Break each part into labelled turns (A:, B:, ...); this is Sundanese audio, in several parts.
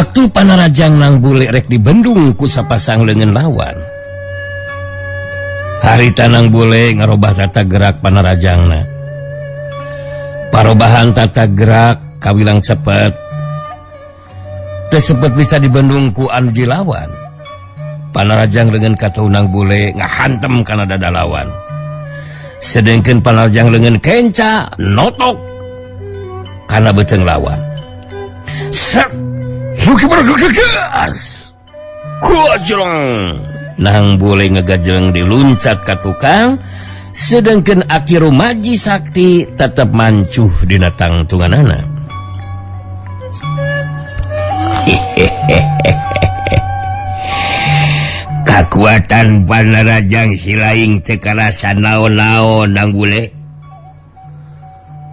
A: Waktu Panarajang Nang Bule rek dibendung ku sapasang leungeun lawan. Harita Nang Bule ngarobah tata gerak Panarajangna. Parobahan tata gerak kawilang cepet. Tersebut bisa dibendung ku anu dilawan. Panarajang leungeun katuhu Nang Bule ngahantem kana dada lawan. Sedengkeun Panarajang leungeun kenca notok kana beuteung lawan. Set. Nang Bule ngegajleng diluncat ka tukang, sedangkan Aki Rumaji Sakti tetap mancuh dina tangtunganana. Kakuatan Panarajang Silaing teu karasa naon-naon Nang Bule.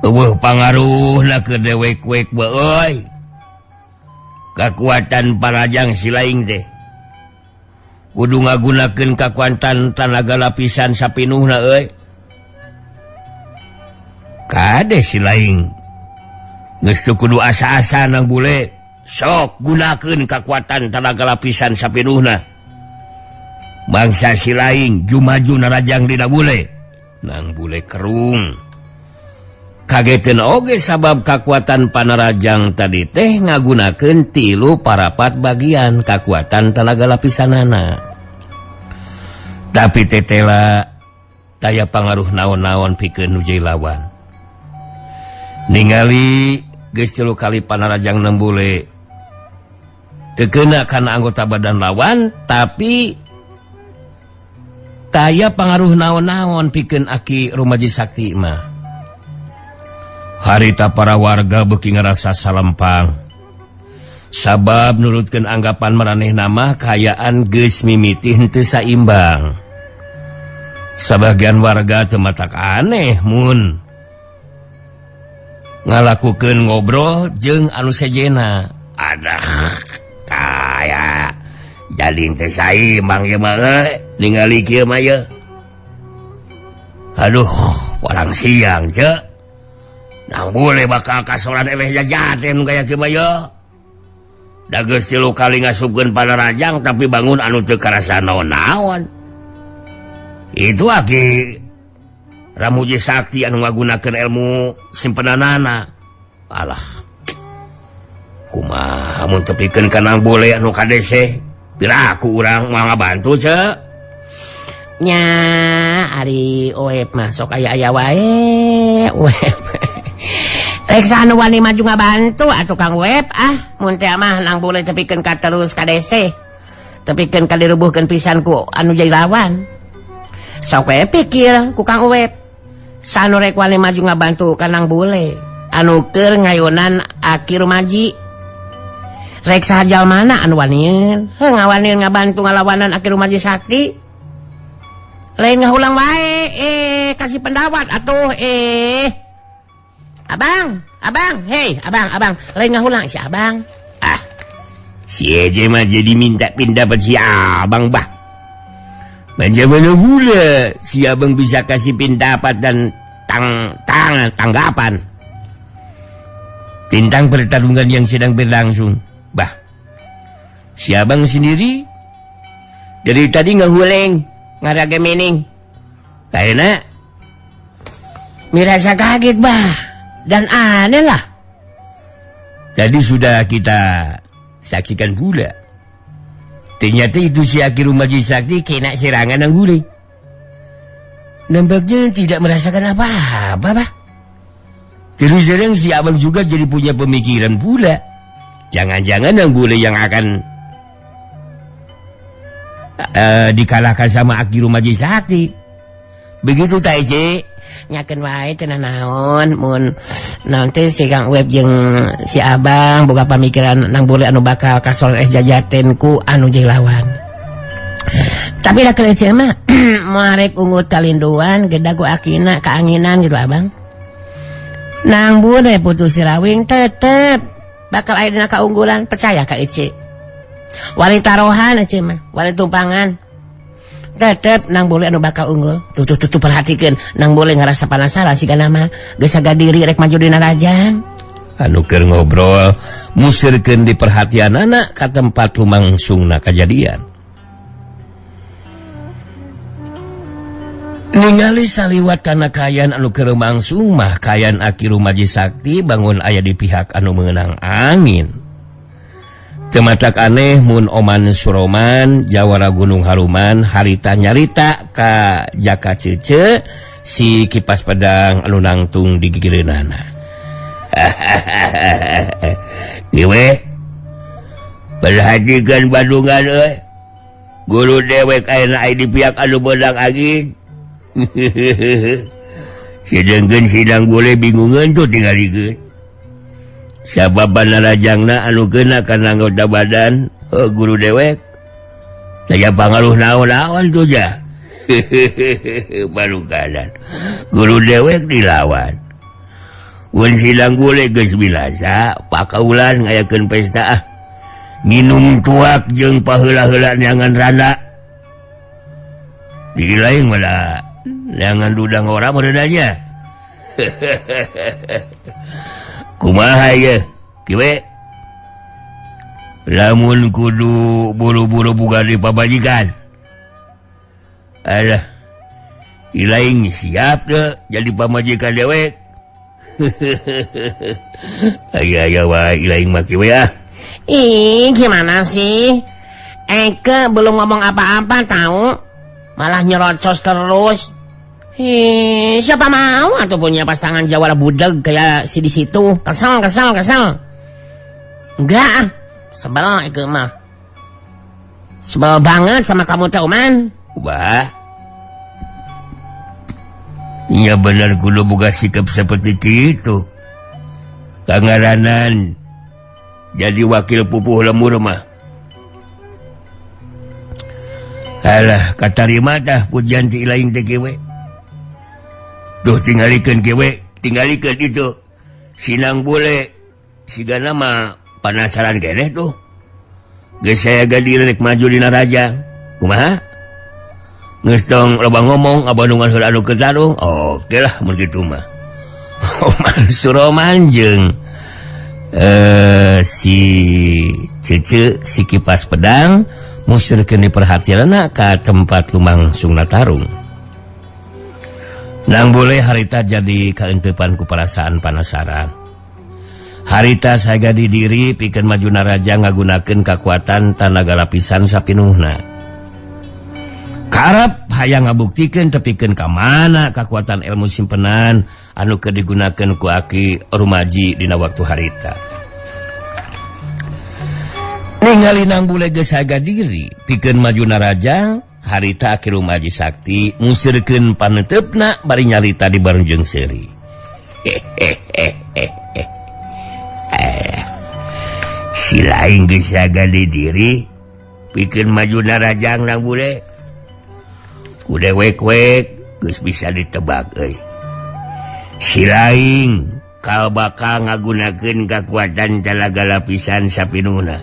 A: Eueuh pangaruhna keur dewek-wek euy. Kakuatan Panarajang Silaing teh kudu ngagunakeun kakuatan tanaga lapisan sapinuhna euy. Kade Silaing geus teu kudu asa-asa Nang Bule, sok gunakeun kakuatan tanaga lapisan sapinuhna. Bangsa Silaing jumaju narajang dina bule. Nang Bule kerung. Kageteun oge sabab kakuatan Panarajang tadi teh ngagunakeun 3/4 bagian kakuatan tanaga lapisanana. Tapi tetela taya pangaruh naon-naon pikeun nu jadi lawan. Ningali geus 3 kali Panarajang Nang Bule teu keuna kana anggota badan lawan, tapi taya pangaruh naon-naon pikeun Aki Rumaji Sakti mah. Harita para warga beuki ngarasa salempang. Sabab nurutkeun anggapan maraneh nama kaayaan geus mimiti henteu saimbang. Sabagian warga teu matak aneh mun ngalakukeun ngobrol jeung anu sejena. Adah kaya jadi teu saimbang ieu mah euy, ningali kieu mah ye. Aduh, warang siang ce. Nang Bule bakal kasoran eleh jajaten gaya kieu mah ye. Da geus 3 kali ngasupkeun Panarajang tapi bangun anu teu karasa naon-naon. Itu Aki Ramuji Sakti anu ngagunakeun ilmu simpenanana. Alah. Kumaha mun tepikeun ka Nang Bule anu kadese? Piraku urang moal ngabantu ce.
B: Nya ari Oep mah sok aya-aya wae Oep. Rek saha nu wani maju ngabantu atuh Kang Web ah mun teh mah Nang Bule tepikeun ka terus ka dese. Tepikeun ka dirubuhkeun pisan ku anu jadi lawan. Sok we pikir ku Kang Web. Sanu rek wani maju ngabantu ka Nang Bule anu keur ngayonan Aki Rumaji. Rek saha jalmana anu wanieun? Heuh ngawanieun ngabantu ngalawanan Aki Rumaji Sakti. Lain ngahulang wae kasih pendapat atuh Abang, abang, hei, abang, abang, lain ngahulang si abang.
A: Ah, si Eje mah jadi minta pendapat si abang bah. Macam mana pula si abang bisa kasih pendapat dan tanggapan tentang pertarungan yang sedang berlangsung. Bah, si abang sendiri dari tadi ngahuleng,
B: ngarage mining.
A: Karena
B: mirasa kaget bah. Dan aneh lah.
A: Tadi sudah kita saksikan pula. Ternyata itu si Aki Rumaji Sakti kena serangan Nang Bule. Nampaknya tidak merasakan apa-apa, bah. Terus terang si abang juga jadi punya pemikiran pula. Jangan-jangan Nang Bule yang akan dikalahkan sama Aki Rumaji Sakti. Begitu tak Ece?
B: Nyakeun wae teu naon mun nanti si Kang Web jeung si abang boga pamikiran Nang Bule anu bakal kasol es jajaten ku anu jeung lawan. Tapi da keur ece mah moal rek ungut kalinduan geda ku akina kaanginan gitu abang. Nang Bule putus sirawing tetep bakal aya dina kaunggulan, percaya ka Ece. Wali tarohan Ece mah, wali tumpangan. Tetep Nang Bule anu bakal unggul. Tuh tuh tuh, tuh perhatikeun Nang Bule ngarasa penasaran siga nama geus saga diri rek maju dina rajang.
A: Anu keur ngobrol musirkeun di perhatianana ka tempat lumangsungna kajadian. Ningali saliwat kana kaayaan anu keur mangsung mah kaayaan Aki Rumaji Sakti bangun aya di pihak anu meunang angin. Teu matak aneh mun Oman Suroman jawara Gunung Haruman harita nyarita ka Jaka Cece si kipas pedang anu nangtung di gigireunana. Ieu perhatikan bandungan euy. Guru dewek ayeuna aya di pihak anu meunang angin. Sedangkan sidang boleh bingungan tuh tinggalikeun. Sabab banarajangna anu kena kana anggota badan guru dewek. Daya pangaruh naon-naon tuh ja. Barukanan. Guru dewek dilawan. Mun sidang boleh geus bilasa, pakaulan ngayakeun pesta ah. Nginum tuak jeung paheula-heula neangan randa. Di lain malah jangan dudang orang meredanya. Kumaha ye kiwe lamun kudu buru-buru buka di pabajikan. Alah, ilaing siap ke jadi pamajikan dewek. Aya aya wae ilaing mah kiwe ah.
B: Ih, gimana sih? Eke belum ngomong apa-apa tahu, malah nyerocos terus. Hei, siapa mau atau punya pasangan jawara budeg kayak si di situ? Kesel, kesel, kesel. Enggak, sebel Eke mah. Sebel banget sama kamu teh, Oman.
A: Wah. Ya benar kudu boga sikap seperti itu. Kangaranan jadi wakil pupuh lemur mah. Alah, katarima tah pujian ti lain teh kiwe. Tuh tingalikeun kiwe, tingalikeun itu. Sinang bule sigana mah panasaran keneh tuh. Geus saya gadirek maju dina raja. Kumaha? Geus tong loba ngomong abandungan heula anu keur tarung. Oke lah mun kitu mah. Oman Suroman jeung si Cece si kipas pedang musirkeun diperhatianna ka tempat lumangsungna tarung. Nang boleh harita jadi kaentepan ku perasaan panasaran. Harita saga di diri pikeun maju naraja ngagunakeun kakuatan tanaga lapisan sapinuhna. Karep hayang ngabuktikeun tepikeun ka mana kakuatan ilmu simpenan anu keur digunakeun ku Aki Rumaji dina waktu harita. Ningali Nang Bule geus saga diri pikeun maju narajang, harita Aki Rumaji Sakti musirkeun paneuteup bari nyalita di barunjung seuri. Si lain geus saga di diri pikeun maju narajang Nang Bule. Ku dewek-wek geus bisa ditebak euy. Si lain kal bakal ngagunakeun kakuatan talaga lapisan sapinuhna.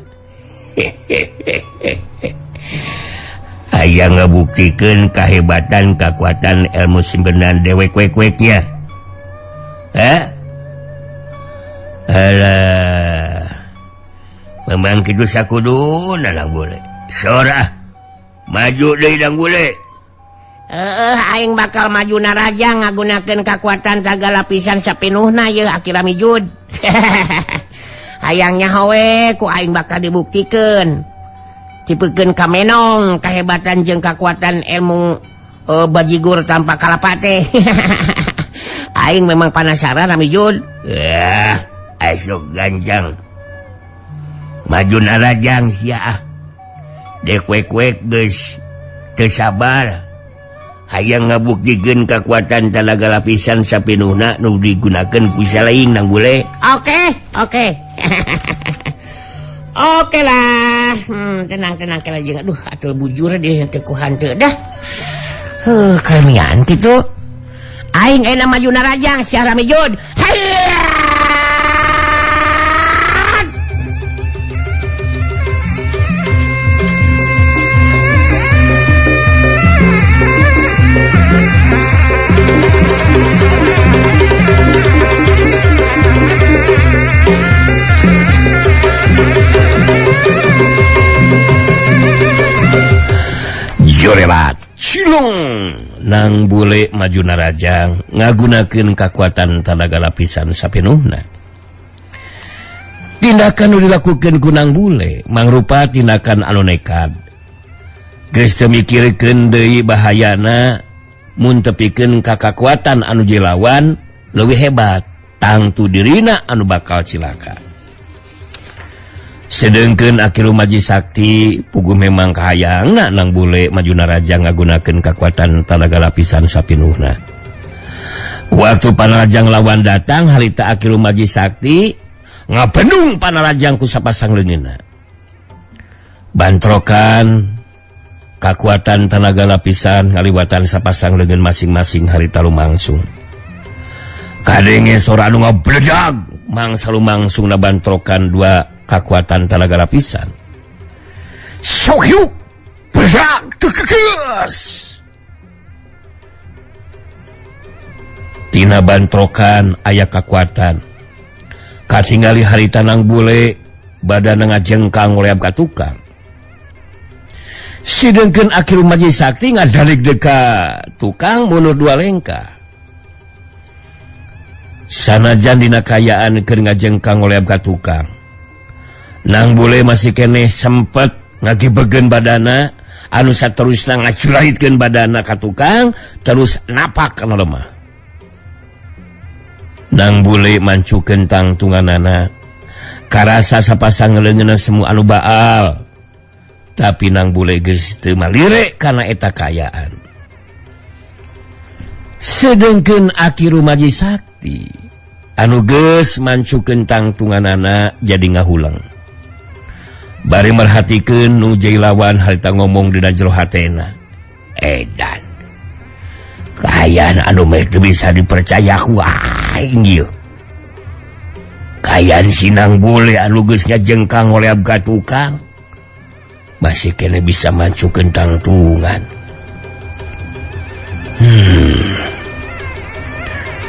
A: Hayang ngabuktikeun kahebatan kakuatan ilmu simpenan dewek-wek-weknya. Hah? Alah. Memang kitu sakuduna Nang Bule. Sora maju deui Nang Bule.
B: Aing bakal maju naraja ngagunakeun kakuatan taga lapisan sapinuhna yeuh Aki Ramijud. Hayangnya hawe ku aing bakal dibuktikeun. Tipekeun ka menong kahebatan jeung kakuatan ilmu bajigur tanpa kalapate. Aing memang penasaran Ramijud.
A: Ya, asuk ganjang. Maju narajang sia ah. Dewek-wek geus teu sabar. Hayang ngabuktikeun kakuatan tanaga lapisan sapinuhna nu digunakeun ku salaing Nang Bule.
B: Oke, oke. Oke lah. Tenang tenang kela jeung aduh atul bujur deh teu ku hanteu dah. Heuh, kalemian kitu. Aing ayeuna maju narajang sia Ramijud. Hayya!
A: Jorelat silung nang bule maju narajang ngagunakeun kakuatan tanaga lapisan sapenuhna. Tindakan nu dilakukeun ku nang bule mangrupa tindakan anu nekat. Geus teu mikirkeun deui bahayana mun tepikeun ka kakuatan anu dilawan leuwih hebat, tangtu dirina anu bakal cilaka. Sedengkeun Aki Rumaji Sakti puguh memang kahayangna nang bule maju narajang ngagunakeun kakuatan tanaga lapisan sapinuhna. Waktu panarajang lawan datang harita Aki Rumaji Sakti ngapendung panarajang ku sapasang leungeunna. Bantrokan kakuatan tanaga lapisan ngaliwatan sapasang leungeun masing-masing harita lumangsung. Kadenge sora anu ngabledag mangsa lumangsung na bantrokan dua kakuatan tanaga lapisan. Sok yuk berak tekekes. Tina bantrokan aya kakuatan. Katingali harita nang bule badan ngajengkang ngoleab ka tukang. Sidengkeun Aki Rumaji Sakti ngadalik deka tukang mundur dua lengkah. Sanajan dina kayaan keur ngajengkang ngoleab ka tukang. Nang bule masih keneh sempet ngagibegen badana anu saterusna ngacurahitkeun badana ka tukang terus napak kana lemah. Nang bule mancukeun tangtunganana karasa sapasang leungeunna semu anu baal. Tapi nang bule geus teu malire kana eta kaayaan. Sedengkeun Aki Rumaji Sakti anu geus mancukeun tangtunganana jadi ngahulang. Bari merhatikeun nu jadi lawan harita ngomong dina jero hatena. Edan. Kaayaan anu meh teu bisa dipercaya ku aing ieu. Kaayaan sinang bule anu geus ngajengkang ngoleab ka tukang. Masih kene bisa mancukeun tangtungan.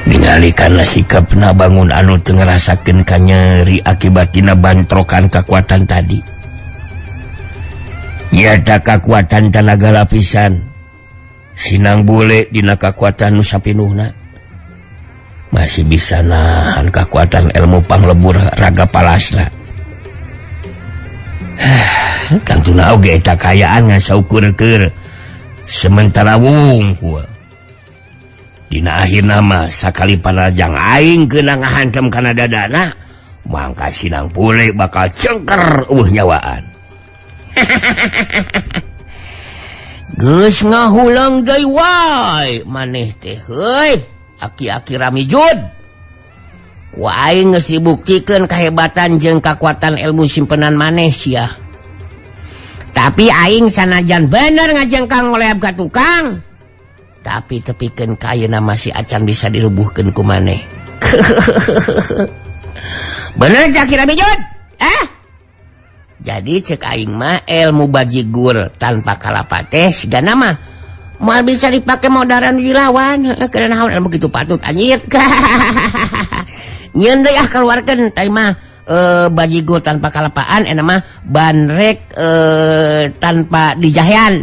A: Ningali kana sikapna bangun anu teu ngarasakeun kanyeri akibat tina bantrokan kakuatan tadi. Nyata kakuatan tanaga lapisan sinang bule dina kakuatan nu sapinuhna masih bisa nahan kakuatan ilmu panglebur raga palasra. Tangtuna oge eta kaayaan ngan saukur keur sementara wungkul. Dina akhirna mah sakali panarajang aing keuna ngahantem kana dadana mangka sinang bule bakal cengker eueuh nyawaan. Geus ngahulang deui wae maneh teh heuy aki-aki Ramijud. Ku aing geus dibuktikeun kahebatan jeung kakuatan ilmu simpenan maneh sia. Tapi aing sanajan bener ngajengkang ngoleab ka tukang, tapi tepikeun ka ayeuna masih acan bisa dirubuhkeun ku maneh. Bener Aki Ramijud? Jadi cek aing mah ilmu bajigur tanpa kalapa teh sigana mah moal bisa dipake modaran dilawan. Karena naon ilmu kitu patut anjir. Nyeun deui ah keluarkeun teh mah bajigur tanpa kalapaan eta mah bandrek tanpa dijahean.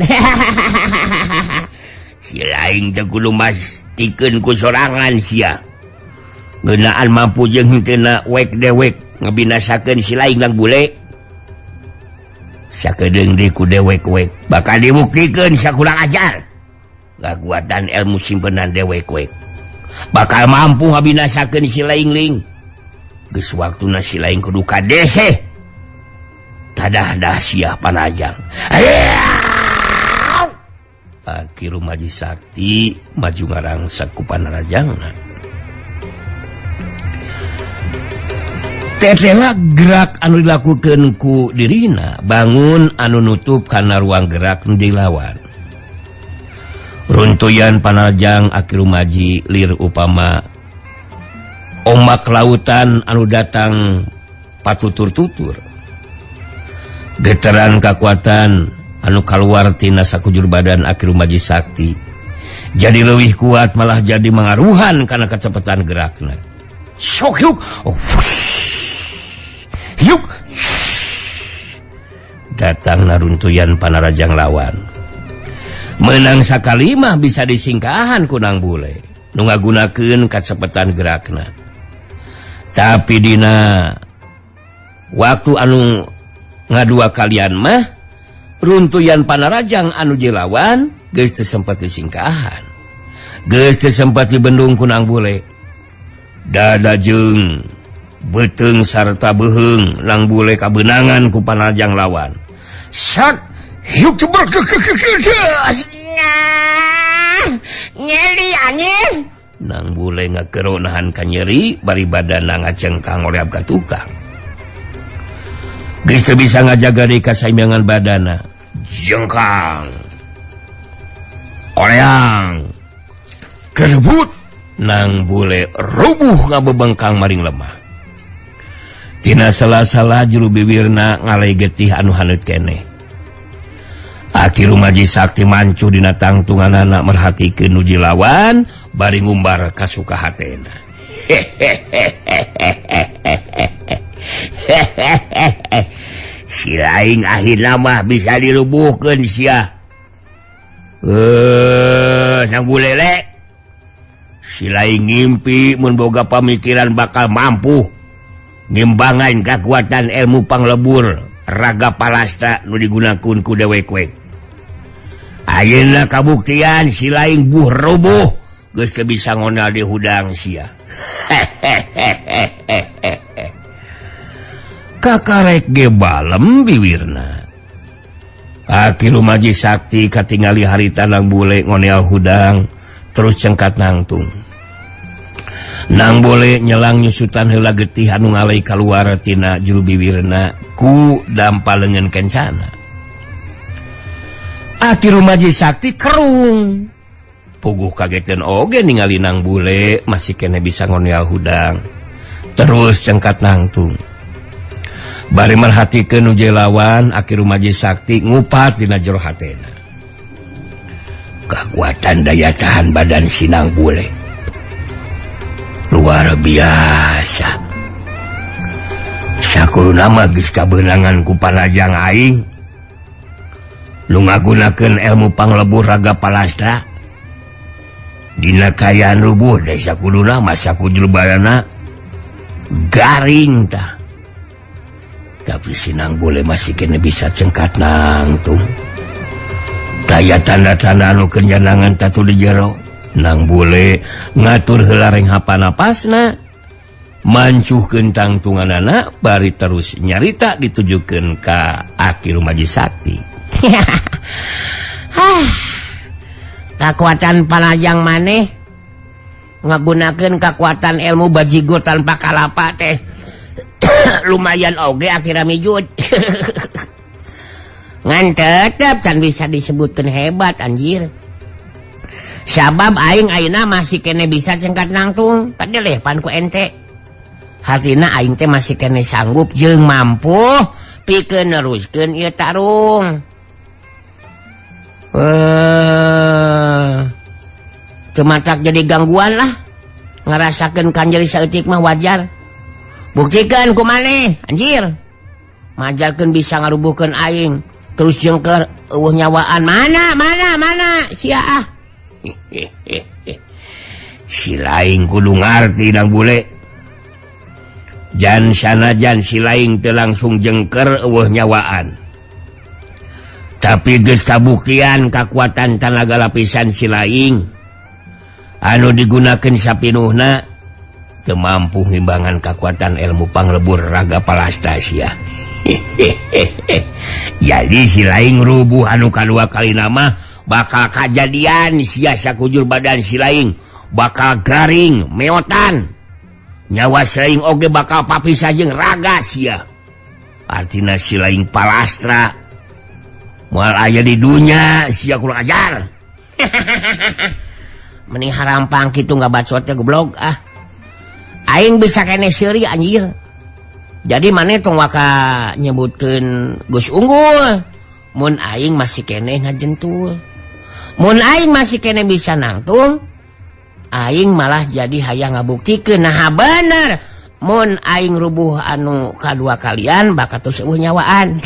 A: Si lain teh kudu mastikeun ku sorangan sia. Ngeunaan mampu jeung henteu wek dewek ngabinasakeun si lain lang bule. Sakedeung deui ku dewek-wek bakal dibuktikeun sakurang ajar. Kakuatan ilmu simpenan dewek-wek bakal mampu ngabinasakeun si laing-ling. Geus waktuna si laing kudu kadeseh. Tadah dah sia panajang. Aki Rumaji Sakti maju ngarangsak ku panarajangna. Tetela gerak anu dilakukeun ku dirina bangun anu nutup kana ruang gerak nu dilawan. Runtuyan panarajang Aki Rumaji lir upama ombak lautan anu datang patutur-tutur. Getaran kakuatan anu kaluar tina sakujur badan Aki Rumaji Sakti jadi leuwih kuat malah jadi mangaruhan kana kecepatan gerakna. Sok yuk. Oh, yuk. Datang naruntuyan panarajang lawan. Menang sakali mah bisa disingkahan ku Nang Bule nu ngagunakeun kacepetan gerakna. Tapi dina waktu anu ngadua kalian mah runtuyan panarajang anu jelawan geus teu sempat disingkahan. Geus teu sempat dibendung ku Nang Bule. Dada jeung beuteung sarta beuheung Nang Bule kabeunangan ku panarajang lawan. Sat hiuk ceber
B: Nyeri anjing.
A: Nang Bule ngakero nahan kanyeri bari badana ngacengkang oleab ka tukang. Geus teu bisa ngajaga deui kasaimbangan badana. Jengkang. Koleang. Kerebut. Nang Bule rubuh ngabebengkang maring lemah. Tina sela-sela juru bibirna ngalai getih anu haneut keneh. Aki Rumaji Sakti mancu dina tangtunganana merhatikeun nu jilawan bari ngumbar kasuka hatena. Si laing akhirna mah bisa dirubuhkeun sia. Nang Bulele. Si laing ngimpi mun boga pamikiran bakal mampu ngimbangan kekuatan ilmu panglebur raga palasta nu digunakeun ku dewek we. Ayeuna kabuktian si laing buh roboh geus teu bisa ngonal di hudang sia. Kakarek ge balem biwirna. Aki Rumaji Sakti katingali harita Nang Bule ngonel hudang terus cengkat nangtung. Nang Bule nyelang nyusutan heula getih anu ngalai kaluar tina juru biwirna ku dampa leungeun kencana. Aki Rumaji Sakti kerung. Puguh kageteun oge ningali Nang Bule masih kene bisa ngonel hudang. Terus cengkat nangtung. Bari merhatikeun nu jelawan Aki Rumaji Sakti ngupat dina jero hatena. Kekuatan daya tahan badan si Nang Bule luar biasa. Sakuruna mah geus kabeunangan ku panajang aing. Nu ngagunakeun ilmu panglebur raga palastra. Dina kaayaan rubuh teh sakuduna mah sakujur badana garing tah. Tapi si Nang Bule masih kene bisa cengkat nangtung. Daya tanda-tanda anu kenyanangan tatu di jero. Nang Bule ngatur heula renghapa napasna, mancuhkeun tangtunganana bari terus nyarita ditujukeun ka Aki Rumaji Sakti.
B: Kakuatan panajang maneh ngagunakeun kakuatan ilmu bajigur tanpa kalapa teh lumayan oge akhirnya mijud. Ngan tetep can bisa disebutkeun hebat anjir. Sabab aing ayeuna masih kene bisa cengkat nangtung kadeleh pan ku ente. Hartina aing teh masih kene sanggup jeung mampu pikeun neruskeun ieu tarung. Teu matak jadi gangguan lah. Ngarasakeun kanjeri saeutik mah wajar. Buktikan ku maneh anjir. Majalkeun bisa ngarubuhkeun aing terus jengker eueuh nyawaan mana mana mana sia ah.
A: Si laing kudu ngarti Nang Bule. Jan sanajan si laing teu langsung jengker eueuh nyawaan. Tapi geus kabuktian kakuatan tanaga lapisan si laing anu digunakeun sapinuhna teu mampu ngimbangan kakuatan ilmu panglebur raga palasta sia. Jadi si laing rubuh anu kadua kalina mah bakal kajadian sia sakujur badan si laing bakal garing meotan. Nyawa si laing oge bakal papisah jeung raga sia. Artina si laing palastra moal aya di dunya sia kurang ajar.
B: Mending harampang kitu ngabacot teh goblok ah. Aing bisa kene seuri anjir. Jadi maneh tong waka nyebutkeun geus unggul. Mun aing masih kene ngajentul. Mun aing masih kene bisa nangtung, aing malah jadi hayang ngabuktikeun nah bener. Mun aing rubuh anu kadua kalian bakal tos eueuh nyawaan.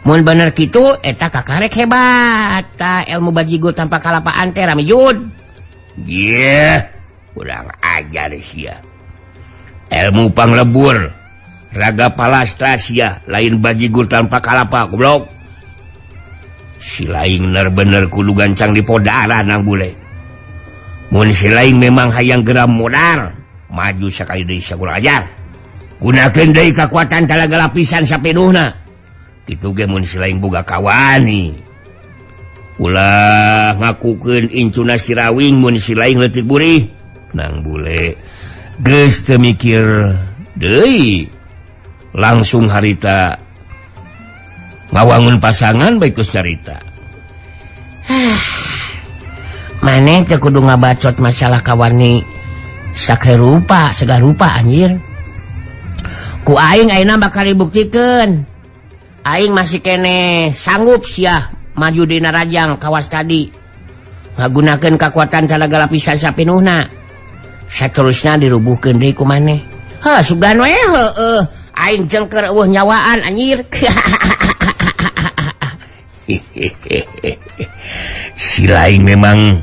B: Mun bener kitu eta kakarek hebat. Tah ilmu bajigur tanpa kalapaan teh rame jud.
A: Ye, kurang ajar sia. Ilmu panglebur raga palastra sia lain bajigur tanpa kalapa goblok. Si laing bener-bener kudu gancang dipodaran nang bule. Mun si laing memang hayang geura modar, maju sakali deui sakurang ajar. Gunakeun deui kakuatan talaga lapisan sapenuhna. Kitu ge mun si laing boga kawani. Ulah ngakukeun incuna si Rawing mun si laing leutik burih. Nang bule geus teu mikir deui. Langsung harita ngawangun pasangan bae tos carita.
B: Maneh teh kudu ngabacot masalah kawani sakerupa segarupa anjir. Ku aing ayeuna bakal dibuktikeun. Aing masih kene sanggup sia maju dina rajang kawas tadi. Ngagunakeun kakuatan talaga lapisan sapinuhna. Saterusna dirubuhkeun deui ku maneh. Heuh sugan we heueuh. Aing jengker eueuh nyawaan anjir.
A: Si laing memang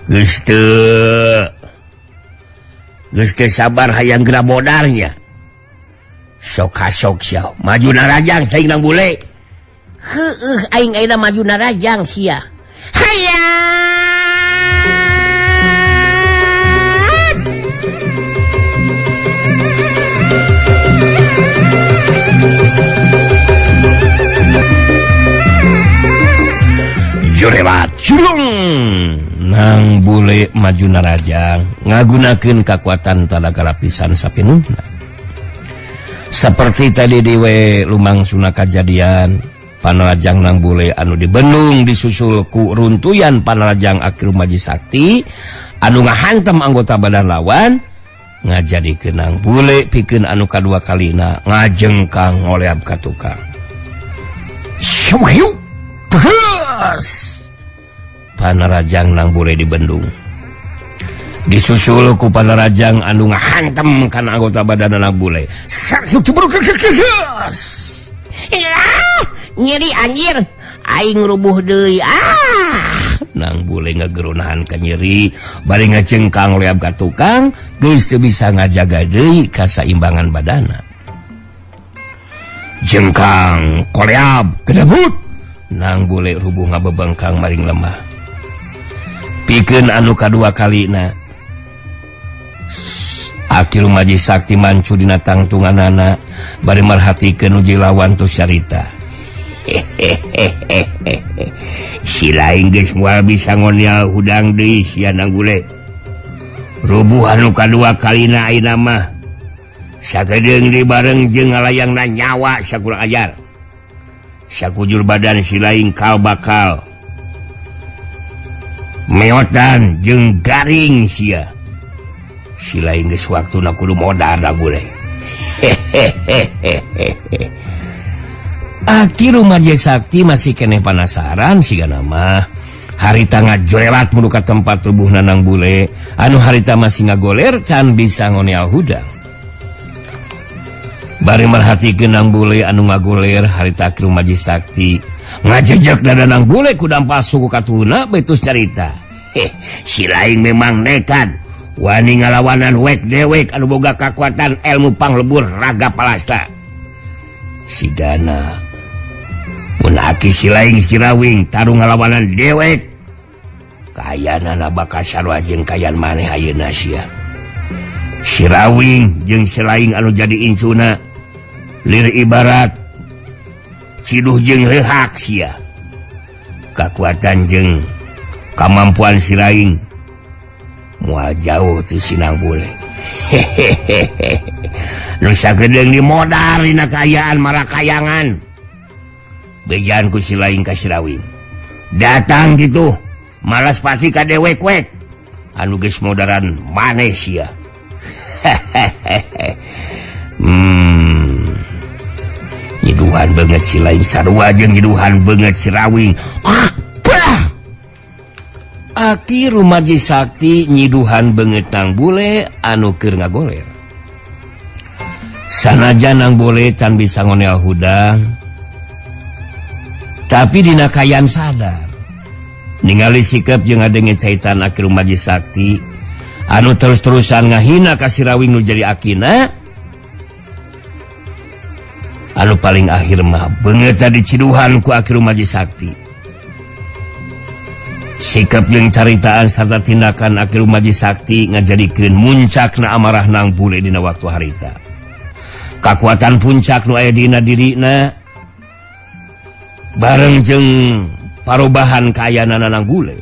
A: geus teu sabar hayang geura modarnya. Sok kasok sia maju narajang saing nang bule.
B: Heueuh aing ayeuna maju narajang sia. Hayang.
A: Jurelat julung nang bule maju narajang ngagunakeun kakuatan talaga lapisan sapinuhna. Seperti tadi diwe lumangsuna kajadian panarajang nang bule anu dibendung disusul ku runtuyan panarajang Aki Rumaji Sakti anu ngahantem anggota badan lawan ngajadikeun nang bule pikeun anu kadua kalina ngajengkang ngoleab ka tukang. Syuh terus panarajang nang bule dibendung disusul ku panarajang anu ngahantem kana anggota badan nang bule.
B: Nyeri anjir aing rubuh deui ah.
A: Nang bule ngagerunahan ka nyeri bari ngacengkang leab ka tukang geus teu bisa ngajaga deui kasaimbangan badana. Jengkang koleab kedebut nang bule rubuh ngabebengkang maring lemah. Pikeun anu kadua kalina Aki Rumaji Sakti mancu dina tangtunganana bari merhatikeun uji lawan tos carita. Si laing geus moal bisa ngonial hudang deui sia nang bule. Rubuh anu kadua kalina ayeuna mah sakedeung di bareng jeung ngalayangna nyawa sakurang ajar. Sakujur badan si laing kal bakal meotan jeung garing sia. Si laing geus waktuna kudu modar da bule. Aki Rumaji Sakti masih keneh panasaran sigana mah. Harita ngajorelat mulu ka tempat rubuhna nang bule anu harita masih ngagoler can bisa ngoneal hudang. Bari merhatikeun nang bule anu ngagoler harita Aki Rumaji Sakti ngajejek dada nang bule ku dampal suku katuhuna betus carita. Si laing memang nekat wani ngalawanan wek dewek anu boga kakuatan ilmu panglebur raga palasta. Sigana mun aki si laing si Rawing tarung ngalawanan dewek kayanana bakal sarua jeung kayan maneh ayeuna sia. Si Rawing jeung si laing anu jadi incuna lir ibarat ciduh jeung rehak sia. Kakuatan jeung kamampuan si laing moal jauh ti sinang bule. Nu sagedeung di modar dina kaayaan marakayangan. Bejaan ku si laing ka si Rawing. Datang gitu malas pati ka dewek-wek anu geus modaran maneh sia. Nyiduhan beungeut si laing sarua jeung nyiduhan beungeut si Rawing. Aki Rumaji Sakti nyiduhan beungeut nang bule anu keur ngagoler. Sanajan nang bule can bisa ngonel hudang. Tapi dina kaayaan sadar ningali sikap jeung ngadenge caitan Aki Rumaji Sakti anu terus-terusan ngahina ka Sirawing nu jadi akina, anu paling akhir mah beungeutna diciduhan ku Aki Rumaji Sakti. Sikap jeung caritaan sarta tindakan Aki Rumaji Sakti ngajadikeun muncakna amarah Nang Bule dina waktu harita. Kakuatan puncak nu aya dina dirina bareng jeung parobahan kaayaanana Nang Bule.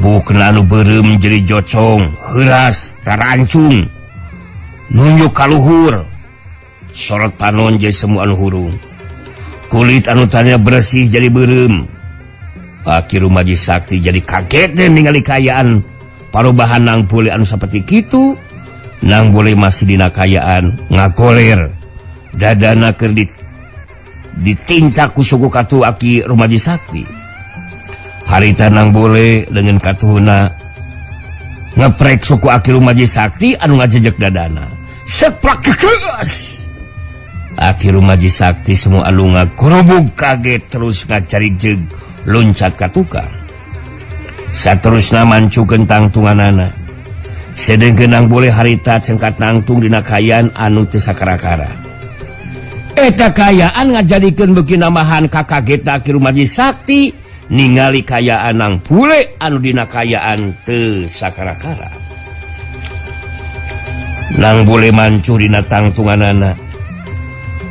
A: Bukna anu beureum jadi jocong, heuras, rarancung, nunjuk ka luhur. Sorot panon jadi semua anu hurung. Kulit anu tadinya bersih jadi beureum. Aki Rumaji Sakti jadi kaget deh ningali kaayaan parobahan Nang Bule anu seperti kitu. Nang Bule masih dina kaayaan ngagoler. Dadana keur ditincak ku suku katu Aki Rumaji Sakti. Harita Nang Bule dengan katuhuna ngeprek suku Aki Rumaji Sakti anu ngajejek dadana. Seprak kekeus. Aki Rumaji Sakti semua anu ngagurubug kaget terus ngacari jeg loncat ka tukang. Saterusna mancukeun tangtunganana. Sedengkeun Nang Bule harita cengkat nangtung dina kaayaan anu teu sakara-kara. Eta kaayaan ngajadikeun beuki nambahan kakagetna Aki Rumaji Sakti ningali kaayaan Nang Bule anu dina kaayaan teu sakara-kara. Nang Bule mancuh dina tangtunganana.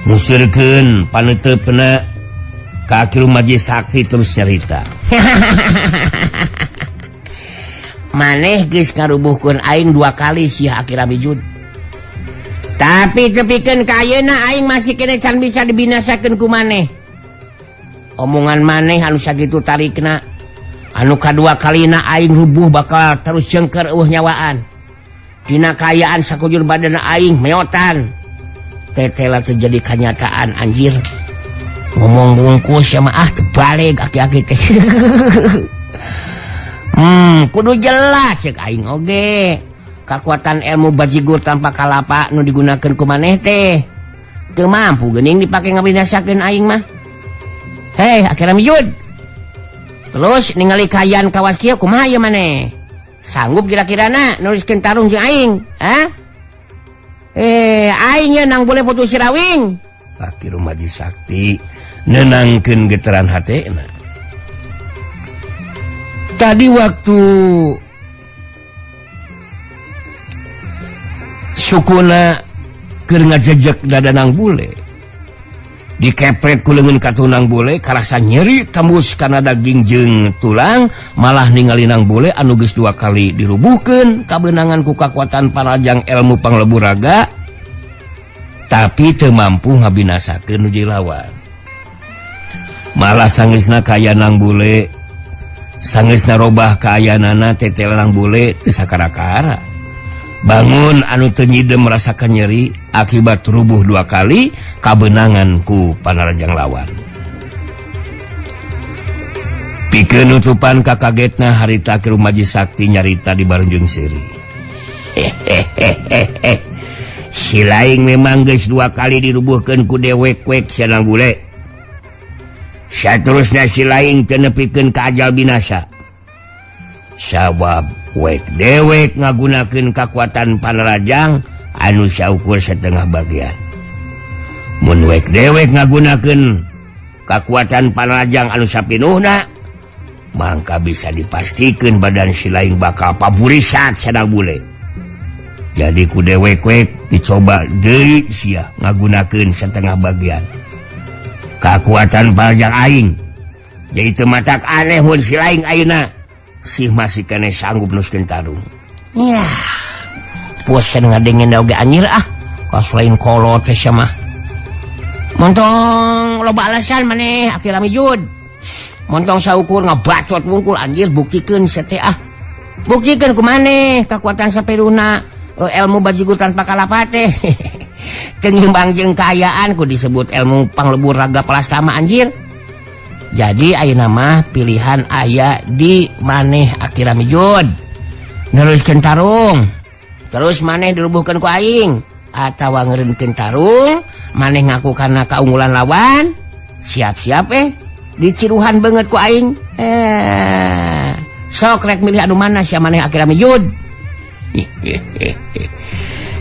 A: Musirkeun paneuteupeuna ka Aki Rumaji Sakti terus nyarita.
B: Maneh geus ngarubuhkeun aing dua kali sia Aki Ramijud. Tapi tepikeun ka ayeuna aing masih kene can bisa dibinasakeun ku maneh. Omongan maneh anu sakitu tarikna. Anu kadua kalina aing rubuh bakal terus jengker eueuh nyawaan. Dina kaayaan sakujur badan aing meotan. Tetela terjadi kenyataan anjir. Ngomong bungkus ya mah ah terbalik aki-aki teh. Kudu jelas cek aing oge. Kakuatan ilmu bajigur tanpa kalapa nu digunakeun ku maneh teh teu mampu geuning dipake ngabinasakeun aing mah. Hei, Aki Ramijud. Terus ningali kaayaan kawas kieu kumaha ieu maneh? Sanggup kira-kirana nuliskeun tarung jeung aing? Hah? Aing nya Nang Bule putus Sirawing.
A: Aki Rumaji Sakti nenangkeun getaran hatena. Tadi waktu sukuna keur ngajejek dada Nang Bule, dikepret ku leungeun katuh Nang Bule karasa nyeri tembus kana daging jeung tulang, malah ningali Nang Bule anu geus dua kali dirubuhkeun kabeunangan ku kakuatan parajang ilmu panglebur raga, tapi teu mampu ngabinasakeun nu jadi lawan. Malah sangeusna kaya Nang Bule, sangeusna robah kaayaanana tetel Nang Bule teu sakara-kara. Bangun anu teu nyidem merasakan nyeri akibat rubuh dua kali kabeunangan ku panarajang lawan. Pikeun nutupan kakagetna harita Aki Rumaji Sakti nyarita di barunjung seuri. Hehehehe. Si laing memang geus dua kali dirubuhkeun ku dewek-wek sia Nang Bule. Saterusna si laing teu nepikeun ka ajal binasa. Sabab wek dewek ngagunakeun kakuatan panarajang anu saukur setengah bagian. Mun wek dewek ngagunakeun kakuatan panarajang anu sapinuhna, mangka bisa dipastikeun badan si laing bakal paburisat sia Nang Bule. Jadi ku dewek-wek dicoba deui sia ngagunakeun setengah bagian kakuatan panarajang aing. Jadi teu matak aneh mun si laing ayeuna sih masih kene sanggup nuskeun tarung.
B: Yah, bosen ngadengin oge anjir ah. Kaos lain kolot teh sia mah. Montong loba alasan maneh Aki Ramijud. Montong saukur ngabacot wungkul anjir buktikeun sia teh ah. Buktikeun ku maneh kakuatan saperuna ilmu bajigur tanpa kalapa teh. Teu ngimbang jeung kaayaan ku disebut ilmu panglebur raga palastama anjir. Jadi ayeuna mah pilihan aya di maneh Aki Ramijud. Neruskeun tarung. Terus maneh dirubuhkeun ku aing atawa ngeureunkeun tarung, maneh ngaku kana kaunggulan lawan, Siap-siap diciruhan banget ku aing. Sok rek milih anu mana sia maneh akhirnya mijud.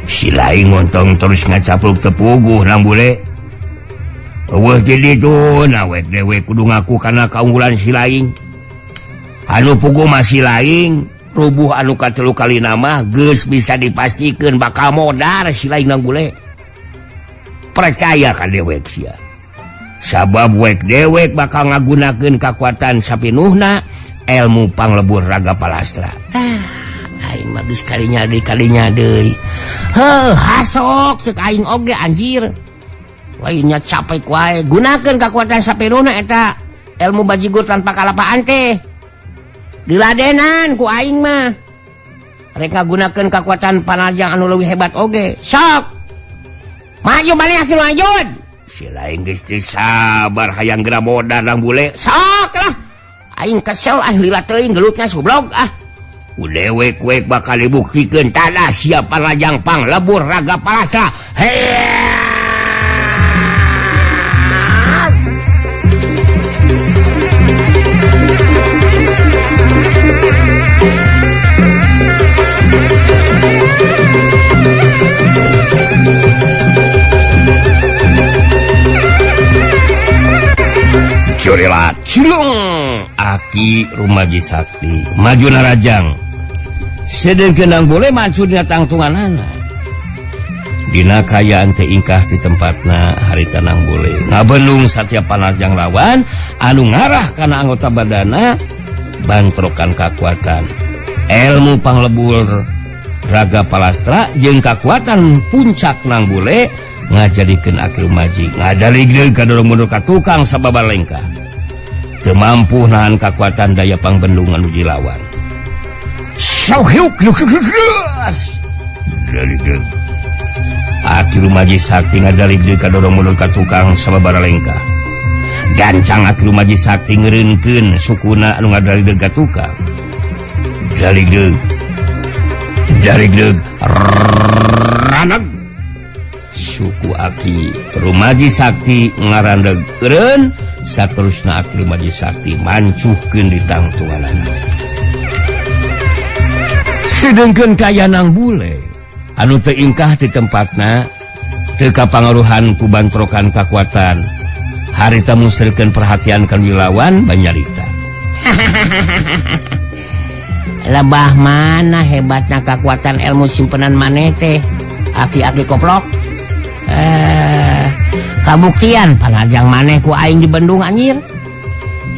A: Si lain ngontong terus ngacapluk tepuguh nang bule. Eueuh jadi tuh nawek dewek kudu ngaku kana kaunggulan si lain. Anu puguh masih lain, rubuh anu katelu kali nama geus bisa dipastikeun bakal modar si lain nang bule. Percaya ka dewek sia. Sabab wek dewek bakal ngagunakeun kakuatan sapinuhna ilmu panglebur raga palastra.
B: Aing mah geus kalinya deui. Heuh, hasok ceuk aing oge anjir. Lainnya capek wae gunakeun kakuatan sapinuhna eta ilmu bajigur tanpa kalapaan teh. Diladenan ku aing mah. Rek ngagunakeun kakuatan panajang anu leuwih hebat oge. Sok. Maju maneh akhir lanjut.
A: Si lain geus teu sabar hayang geura modar nang bule.
B: Sok lah. Aing kesel ah lila teuing gelutna sublog ah.
A: Dewek-wek bakal dibuktikeun tada siapa rajang panglebur raga palastra. Curilat cilung aki Rumaji Sakti maju narajang sedengkeun nang boleh maju dina tangtunganana dina kayaan teh ingkah di tempatna harita nang boleh ngabendung satiap panarjang lawan anu ngarah kana anggota badana bantrokan kakuatan ilmu panglebur raga palastra jeung kakuatan puncak nang bule ngajadikeun aki Rumaji ngadaligdeug kadorong mundur ka tukang sababar lengkah teu mampu nahan kakuatan daya pangbendungan uji lawan. Aki Rumaji Sakti ngadaligdeug kadorong mundur ka tukang sababar lengkah gancang aki Rumaji Sakti ngeureunkeun sukuna anu ngadaligdeug ka tukang daligdeug daligdeug raneg suku aki Rumaji Sakti ngarandeg eureun saterusna aki Rumaji Sakti mancuhkeun di tangtunganana. Sedengkeun kayanang bule anu teu ingkah di tempatna teu kapangaruhan ku bantrokan kakuatan harita musrikeun perhatian ka wilawan banyarita.
B: Lebah mana hebatna kakuatan ilmu simpenan maneh teh aki-aki koplok. Kabuktian panajang maneh ku aing dibendung anjir.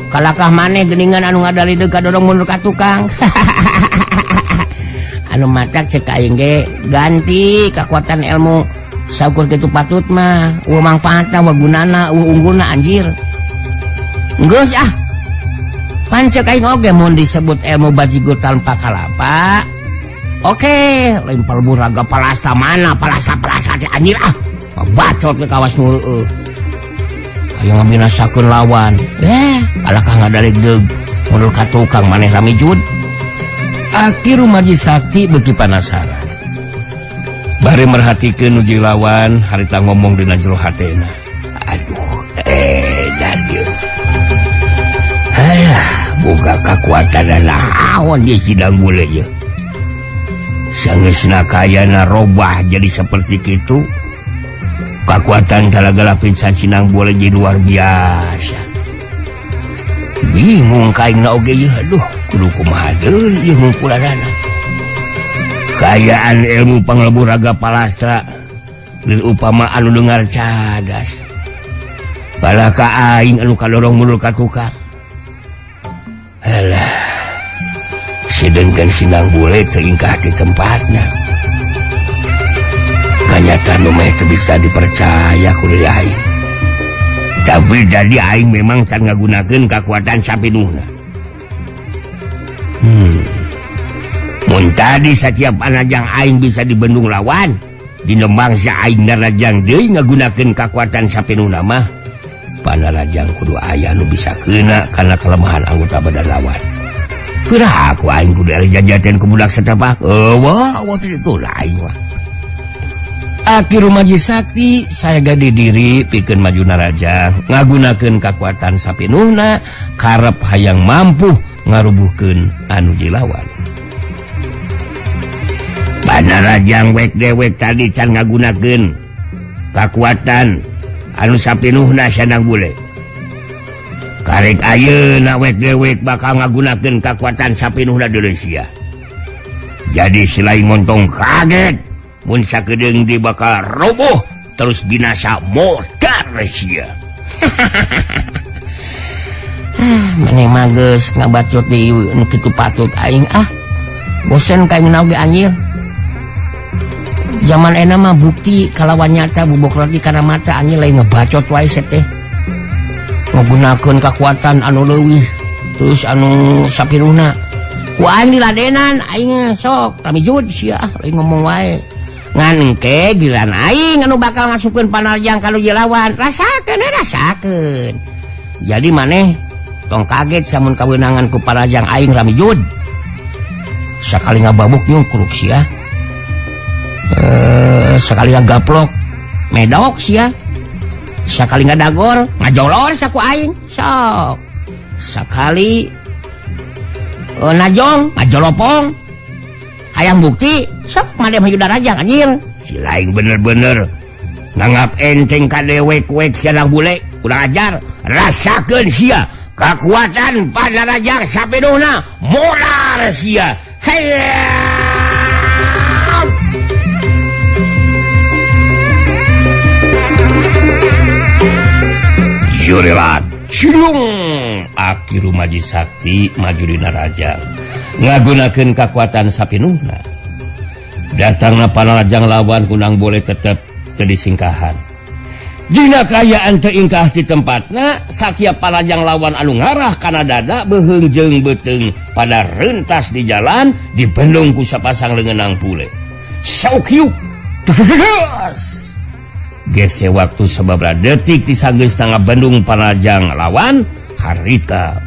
B: Kalakah maneh geuningan anu ngadalideug kadorong mundur ka tukang. Anu matak ceuk aing ge ganti kakuatan ilmu saukur kitu patut mah eueuh mangfaatna eueuh gunana eueuh unggulna anjir. Geus ah. Pan ceuk aing oge mun disebut ilmu bajigur tanpa kalapa. Oke, lain palebur raga palasta mana palasa-palasa teh anjir ah. Bacot ke kawas nu heueuh. Aya ngabinasakeun lawan. Alakah ngadaligdeug mundur ka tukang maneh ramijud.
A: Aki Rumaji Sakti beuki panasaran. Bari merhatikeun uji lawan harita ngomong dina jero hatena. Aduh, edan ieu. Alah, boga kakuatan naon ieu sidang bule ieu. Sangeusna kayana robah jadi seperti kitu. Kakuatan talagala pinsan sinang boleh jadi luar biasa. Bingung kaingna oge ieu, aduh, kudu kumaha deui ieu ngungkulanana. Kayaan ilmu panglebur raga palastra leuh upama anu dengar cadas. Kalah ka aing anu kadorong mundur ka tukang. Alah. Sedengkeun sinang bule teu ingkah di tempatna. Kanyataan nu mah teu bisa dipercaya ku deui aing. Tapi jadi aing memang can ngagunakeun kakuatan sapinuhna. Mun tadi satiap anajang aing bisa dibendung lawan, dina mangsa aing narajang deui ngagunakeun kakuatan sapinuhna mah, panarajang kudu aya nu bisa keuna kana kelemahan anggota badan lawan. Piraha ku aing kudu jajaten ku budak satapak. Eueuh, waktu itu lain mah. Aki Rumaji Sakti saya gadi diri pikeun maju naraja ngagunakeun kakuatan sapinuhna karep hayang mampu ngarubuhkeun anu jilawan. Panarajang wek dewek tadi can ngagunakeun kakuatan anu sapinuhna sanang bule. Karek ayeuna wek dewek bakal ngagunakeun kakuatan sapinuhna deuleu sia. Jadi selain montong kaget mun sakedeung di bakal roboh terus binasa modar sia.
B: Maneh mah geus ngabacot di nu kitu patut aing ah. Bosen ka aing oge anjir. Zaman enak mah bukti kalawan nyata bubuk roti kana mata anjir lain ngebacot wae teh. Ngagunakeun kakuatan anu leuwih terus anu sapiruhna. Ku aing diladenan aing sok ramijud sia lain ngomong wae. Ngan engke giliran aing anu bakal ngasupkeun panarjang ka nu lawan rasakeun rasakeun. Jadi maneh tong kaget samun kawenangan ku parajang aing ramijud. Sakali ngababuk nyungkruk sia. Sekali ngagaplok medok sia. Sakali ngadagor ngajolor saku aing sok. Sakali najong ngajolopong. Hayang bukti sok maneh maju darajang anjir.
A: Si lain bener-bener nganggap enteng ka dewek-wek siang bule kurang ajar. Rasakeun sia kakuatan panarajang sapenuhna molar sia. Hayang Jurelat cilung Aki Rumaji Sakti maju dina raja ngagunakeun kakuatan sapinuhna. Datangna panarajang lawan kunang boleh tetep jadi singkahan. Dina kaayaan teu ingkah di tempatna satiap panarajang lawan anu ngarah kana dada beuheung jeung beuteung pada rentas di jalan dibendung ku sapasang leungeunang pule. Saukiuk gese waktu sababaraha detik disanggeus tangga bendung panarajang lawan harita.